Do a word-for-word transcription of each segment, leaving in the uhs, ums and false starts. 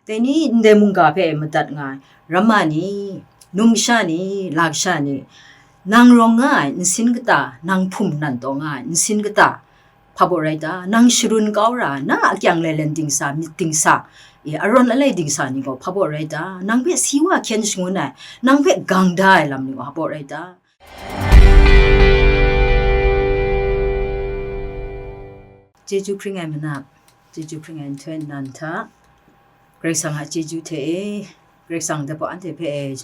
Dai ni ndai mungga hpe madat nga ai, ramma ni, numsha ni, laksha ni, nang rawng nga ai nsin kata, nang hpum nan taw nga ai nsin kata, hpa baw rai ta? Nang sharun kau ra, na a kyang lailen dingsa, myit dingsa, e, arawn alai dingsa ni gaw hpa baw rai ta? Nang hpe si wa hkyen shangun ai, nang hpe gang da ai lam ni gaw hpa baw rai ta? Chyeju hpring ai manap, chyeju hpring ai nhtoi nan hta, Karai Kasang a chyeju hte e, Karai Kasang dai hpaw anhte hpe e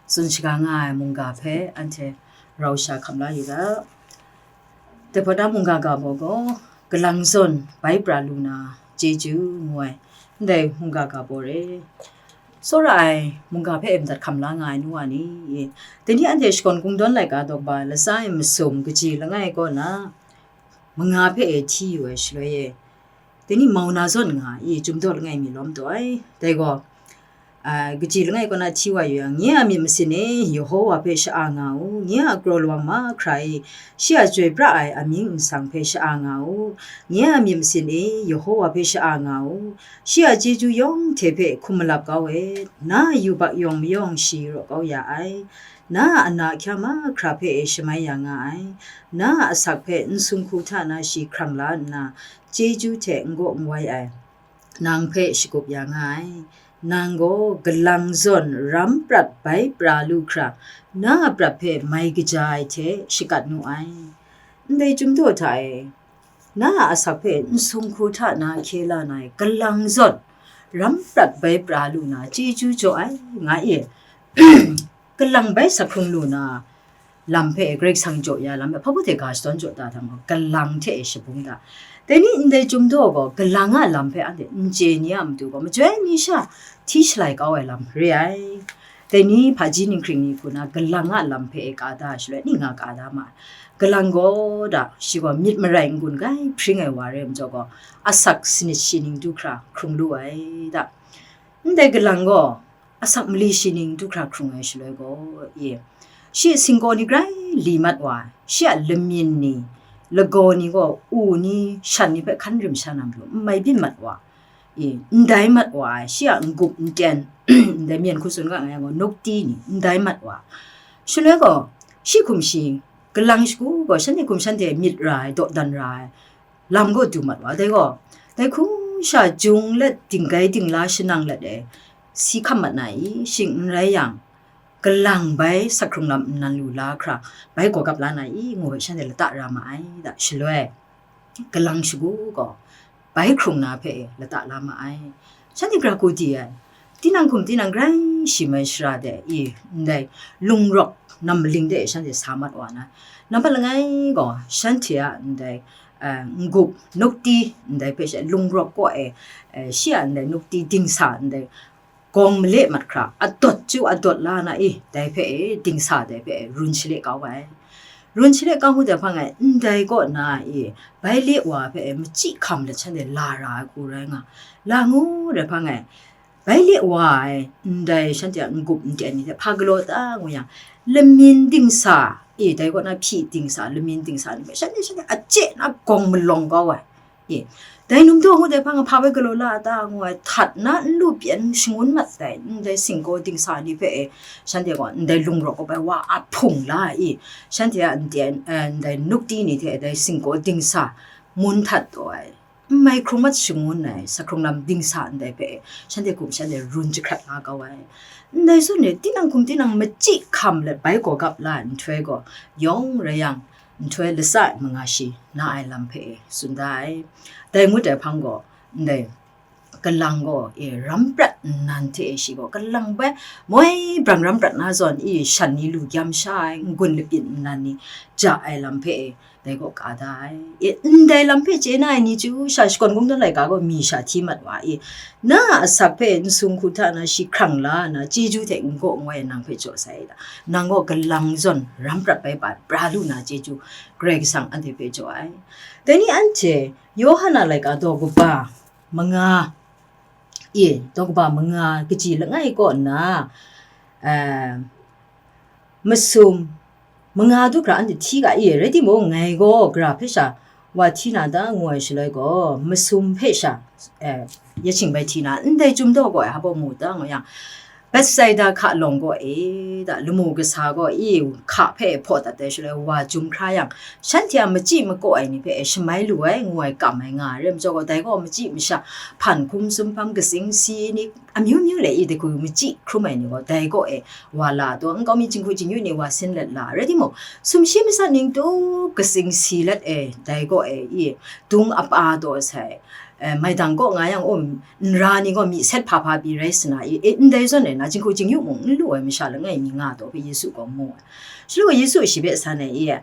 tsun shaga nga ai mungga hpe anhte rau sha hkam la yu ga. Dai hpaw na mungga ga baw gaw, kalang zawn bai pra lu na chyeju ngu ai, ndai mungga ga baw re. Tsawra ai mungga hpe e madat hkam la nga ai nu wa ni, dai ni anhte shakawn kungdawn laika daw ba latsa e masum kaji langai kaw na manga hpe e hti yu ai shaloi e, dai ni mau na zawn nga i, Chyum daw langai mi lawm taw ai. Dai gaw, a, kaji langai kaw na hti wa yu yang, nye a myit masin e, Yehowa hpe sha-a nga u, nye a kraw lawang mahkra e, shi a chyoi pra ai amying nsang hpe sha-a nga u, nye a myit masin e, Yehowa hpe sha-a nga u, shi a chyeju yawng hte hpe hkum malap kau e, na a yubak yawng mayawng shi raw kau ya ai, na a ana ahkya mahkra hpe e shamai ya nga ai, na a asak hpe n sung hku hta na shi hkrang la nna, chyeju hte n gaw n wai ai, nang hpe shagup ya nga ai. Nang gaw kalang zawn ram prat bai pra lu hkra, na a prat hpe mai kaja ai hte shakat nu ai. Ndai Chyum daw hta e, na a asak hpe n sung hku hta na hkye la na ai kalang zawn ram prat bai pra lu na chyeju jaw ai, nga e. Kalang bai sak hkrung lu na lam hpe Karai Kasang jaw ya lam hpe hpa baw hte ga shadawn jaw ta hta mung, kalang hte e shabung da. Dai ni ndai Chyum daw gaw, kalang a lam hpe anhte n chye ni a matu gaw, majoi ni sha hti shalai kau ai lam re ai. Dai ni hpaji ninghkring ni hku na, kalang a lam hpe e ka da shaloi, ning nga ka da ma ai. Kalang gaw da, shi gaw myit marai n-gun grai hpring ai wa re ai majaw gaw, asak sanit shi ning du hkra hkrung lu ai da. Ndai kalang gaw, asak mali shi ning du hkra hkrung ai shaloi gaw, e, shi a singkaw ni grai li mat wa ai, shi a lamyin ni, lagaw ni gaw u ni, shan ni hpe hkan rim sha na matu n mai byin mat wa, e, ndai mat wa ai, shi a n-gup n-ten, ndai myen hku tsun ga nga yang gaw, nukti ni, ndai mat wa. Shaloi gaw, shi hkum shi, kalang shagu gaw, shanhte hkum shanhte myit ra ai, dawdan ra ai, lam gaw du mat wa, dai gaw, dai hku sha jung let, dinggai dingla shanang let e, si hkam mat na i? Shing n rai yang, kalang bai sak hkrung lam nnan lu la hkra, bai gaw gap la na i? Ngu ai shanhte lata ra ma ai da. Shaloi, kalang shagu gaw, bai hkrung na hpe e lata la ma ai. Shanhte gara ku di ai, tinang hkum tinang grai shi mai shara de i, ndai lungrawk nam maling de shanhte sa mat wa na. Nampat langai gaw, shanhte a ndai, eh, n-gup nukti ndai hpe she lungrawk kaw e, eh, shi a ndai nukti dingsa ndai gawng male mat hkra, adawt chyu adawt la na i, dai hpe e, dingsa dai hpe e, run shale kau ai. Run shale kau ngu dai hpang e, ndai kaw na i, bai le wa hpe e, machyi hkam let shanhte la ra ai hku rai nga, la ngu dai hpang e, bai le wa ai, ndai shanhte a n-gup n-ten ni hte hpa galaw ta ngu yang, lamyin dingsa, e, dai kaw na hpyi dingsa, lamyin dingsa ni hpe, shanhte, shanhte a chye na gawng malawng kau ai. E, dai num daw ngu dai hpang, hpa bai galaw la a ta ngu ai, htat na n lu pyan shangun mat dai, ndai singkaw dingsa ni hpe e, shanhte gaw ndai lungrawk kaw bai wa a hpung la i, shanhte a n-ten, eh, ndai nukti ni hte dai singkaw dingsa mun htat taw ai, n mai hkrung mat shangun ai, sak hkrung lam dingsa ndai hpe e, shanhte hkum shanhte run jahkrat la kau ai. Ndai zawn e, tinang hkum tinang machyi hkam let bai gaw gap la ai nhtoi gaw, yawng rai yang, nhtoi latsa manga shi na ai lam hpe e tsun da ai. Dai ngut ai hpang gaw, ndai kalang gaw, e, ram prat nnan hte e shi gaw, kalang bai moi brang ram prat na zawn, e, shan ni lu gyam sha ai, n-gun lapyin nnan ni ja ai lam hpe e, dai gaw ka da ai. E, ndai lam hpe chye na ai ni chyu sha, shakawn kungdawn laika gaw mi sha hti mat wa i, na a asak hpe n sung hku hta na shi hkrang la na, chyeju hte n gaw n wai nang hpe jaw sai da. Nang gaw kalang zawn ram prat bai pra lu na chyeju, Karai Kasang anhte hpe jaw ai. Dai ni anhte Yawhan a laika daw kaba manga, e, daw kaba manga kaji langai kaw nna, eh, masum manga du hkra anhte hti ga, e, rai timung, ngai gaw gara hpe sha Wa hti na ta ngu ai shaloi gaw, masum hpe sha, eh, yaching bai hti na, ndai chyum daw gaw ai hpa mu ta nga yang, Betsaida hka lawng gaw e, da, lamu kasa gaw i hka hpe hpaw dat ai shaloi, wa jum hkra yang, shanhte a machyi makaw ai ni hpe shamai lu ai, ngu ai kam ai nga ai rai majaw gaw, dai gaw machyi masha, hpan hkum sumhpam katsing si ni, amyu myu le i dai hku machyi hkrum ai ni gaw, dai gaw e wa la taw, nkau mi jinghku jingyu ni wa sin let la, rai timung, sumshi masat ning tu katsing si let e, dai gaw e i, dung apa taw sai, eh, maidang kaw nga yang, um, nra ni gaw mi set hpa hpa pyi rai sa na i, e, ndai zawn e na, jinghku jingyu mung n lu ai masha langai mi nga taw hpe Yesu gaw mu ai. Shaloi Yesu shi hpe san ai i,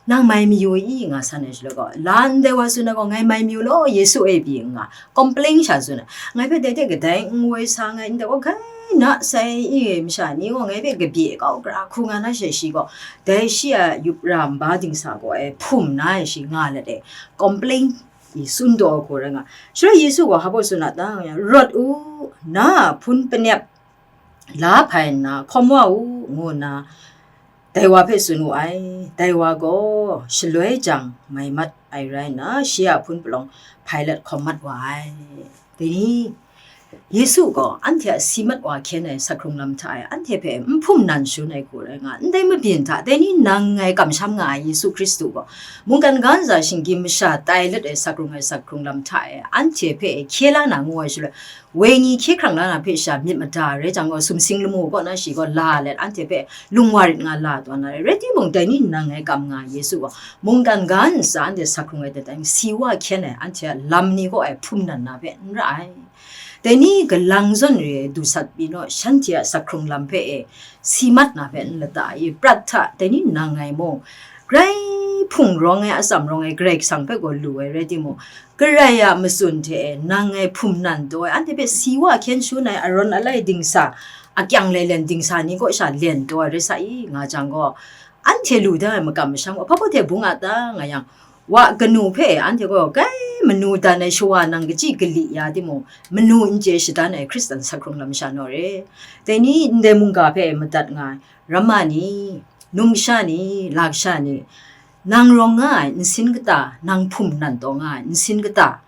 "Nang mai mayu i?" nga san ai shaloi gaw, "La ndai wa tsun ai gaw, ngai mai mayu law, Yesu e," pyi nga, complain sha tsun ai. "Ngai hpe dai hte kadai n woi sa nngai, ndai gaw, grai na sai i, masha ni gaw ngai hpe kabye kau gara hku nga na she, shi gaw, dai shi a yup ra nba dingsa gaw e hpum na ai shi nga let e," complain i tsun taw ai hku rai nga. Shaloi Yesu gaw hpa baw tsun a ta nga yang, "Rawt u, na a hpun panep la hpai nna hkawm wa u," ngu nna dai wa hpe tsun wu ai. Dai wa gaw shaloi jang mai mat ai rai nna, shi a hpun palawng hpai let hkawm mat wa ai. Dai ni, Yesu gaw anhte a si mat wa hkyen ai sak hkrung lam hta e anhte hpe n hpum nan shangun ai hku rai nga, ndai mabyin hta, dai ni nang ngai kamsham nga ai Yesu Hkristu gaw, mungkan ga ntsa shinggyim masha tai let ai sak hkrung ai sak hkrung lam hta e anhte hpe hkye la na ngu ai shaloi, wenyi hkye hkrang la na hpe sha myit mada rai jang gaw, sumsing lamu kaw na shi gaw la let anhte hpe lung wa rit nga la taw na rai. Rai timung, dai ni nang ngai kam nga ai Yesu gaw, mungkan ga ntsa anhte sak hkrung ai dai, si wa hkyen ai anhte a lam ni kaw e hpum nan na hpe n ra ai. Dai ni galang zawn re ai du sat pyi naw, shanhte a sak hkrung lam hpe e si mat na hpe n lata i, prat hta, dai ni nang ngai mung, grai hpung rawng ai, atsam rawng ai, Karai Kasang hpe gaw lu ai rai timung, Karai a matsun hte e nang ngai hpum nan taw ai, anhte hpe si wa hkyen shangun ai arawn alai dingsa, akyang lailen dingsa ni kaw sha len taw ai rai sa i, nga jang gaw, anhte lu da ai makam masham gaw, hpa baw hte bung a ta nga yang, wa kanu hpe anhte gaw grai manu dan ai shawa nang kachyi kali ya timung, manu n chye shadan ai Hkristan sak hkrung lam sha naw re. Dai ni ndai mungga hpe madat nga ai, ramma ni, numsha ni, laksha ni, nang rawng nga ai nsin kata, nang hpum nan taw nga ai nsin kata,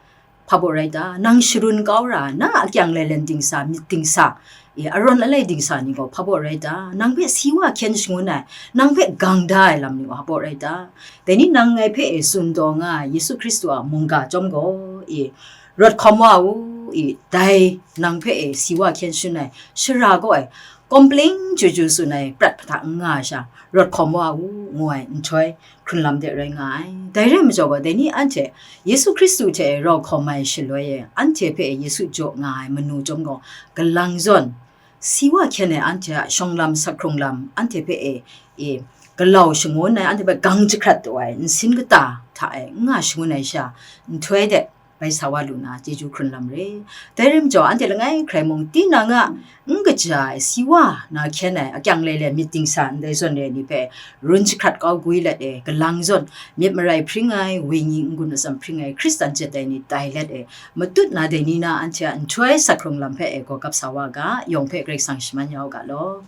hpa baw rai ta? Nang sharun kau ra, na a akyang lailen dingsa, myit dingsa, e, arawn alai dingsa ni gaw hpa baw rai ta? Nang hpe si wa hkyen shangun ai, nang hpe gang da ai lam ni gaw hpa baw rai ta? Dai ni nang ngai hpe e tsun taw nga ai Yesu Hkristu a mungga chyawm gaw, e, rawt hkawm wa u, e, dai nang hpe e si wa hkyen shangun ai shara gaw e, complain chyu chyu tsun ai prat hta n nga ai sha, rawt hkawm wa u, ngu ai nhtoi, hkrun lam de rai nga ai. Dai rai majaw gaw, dai ni anhte Yesu Hkristu hte rau hkawm ai shaloi e, anhte hpe Yesu jaw nga ai manu chyawm gaw, galang zawn, si wa hkyen ai anhte a shawng lam, sak hkrung lam, anhte hpe e, e, galau shangun ai, anhte hpe gang jahkrat taw ai nsin kata hta e n nga shangun ai sha, nhtoi de bai sa wa lu na, chyeju hkrun lam re. Dai rai majaw, anhte langai hkrai mung, tinang a n kaja ai, si wa na hkyen ai, akyang lailen myit dingsa ndai zawn re ai ni hpe, run jahkrat kau gwi let e, galang zawn, myit marai hpring ai, wenyi n-gun atsam hpring ai, Hkristan jet ai ni tai let e, matut na dai ni na anhte a nhtoi sak hkrung lam hpe e gaw gap sa wa ga, yawng hpe Karai Kasang shaman ya u ga law.